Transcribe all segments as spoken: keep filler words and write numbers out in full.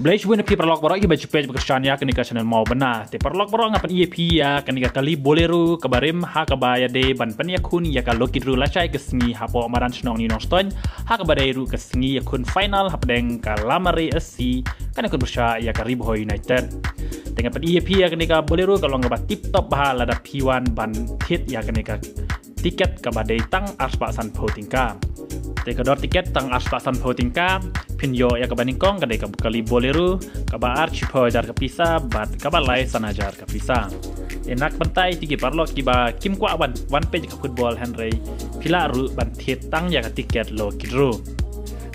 Khublei shibun ïa phi paralok baroh kiba ju peit bad kyrshan ïa kane ka channel Mawbynna. Te paralok baroh, nga pyni ïa phi ïa kane ka kali Bolero kaba rim ha kaba ïadei ban pynïakhun ïa ka lucky draw lashai ka sngi hapoh madan shnong New Nongstoiñ, ha kaba dei ruh ka sngi ïakhun final hapdeng ka Lamare S C kan ïakhun pyrshah ïa ka Ri Bhoi United. Te nga pyni ïa phi ïa kane ka Bolero ka long kaba tip top bha lada phi wan ban thied ïa kane ka tiket kaba dei tang arspah sanphew tyngka. Te ka dor tiket tang arspah sanphew tyngka, phin ïoh ïa kaba nyngkong ka dei ka kali Bolero, kaba ar shiphew hajar ka pisa bad kaba lai san hajar ka pisa. Te na ka bynta ïa kito ki paralok kiba kim kwah ban wan peit ka football hynrei phi lah ruh ban thied tang ïa ka tiket lucky draw.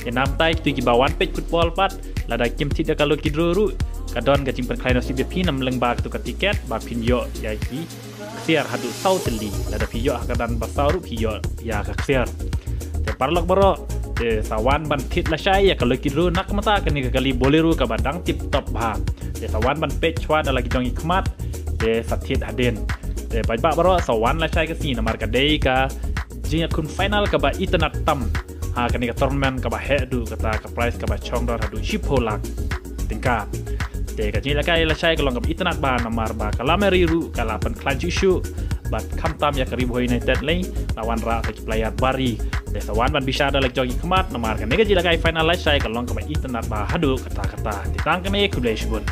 Te na ka bynta ïa kito kiba wan peit football pat, lada kim thied ïa ka lucky draw ruh, ka don ka jingpynkhlaiñ nasib ïa phi namar lyngba kato ka tiket ba phin ïoh ïa ki ksiar haduh saw tylli. Lada phi ïoh ha ka dan ba saw ruh phi ïoh ïa ka ksiar. Te paralok baroh, te sa wan ban thied lashai ïa ka lucky draw na ka bynta kane ka kali Bolero kaba dang tip top bha. Te sa wan ban peit shuwa da la ki jong ki khmat, te sa thied hadien. Te paidbah baroh, sa wan lashai ka sngi namar ka dei ka jingïakhun final kaba itynnad tam ha kane ka tournament kaba heh duh, kata ka prize kaba shong dor haduh shiphew lak tyngka. Te ka jingïalehkai lashai ka long kaba itynnad bha namar ba ka Lamare ruh ka la pynkhlaiñ shuh shuh bad khamtam ïa ka Ri Bhoi United lei, la wanrah da ki player ba ri. Te sa wan ban bishar da la ki jong ki khmat namar kane ka jingïalehkai final lashai ka long kaba itynnad bha haduh katta katta. Te tang kane, khublei shibun.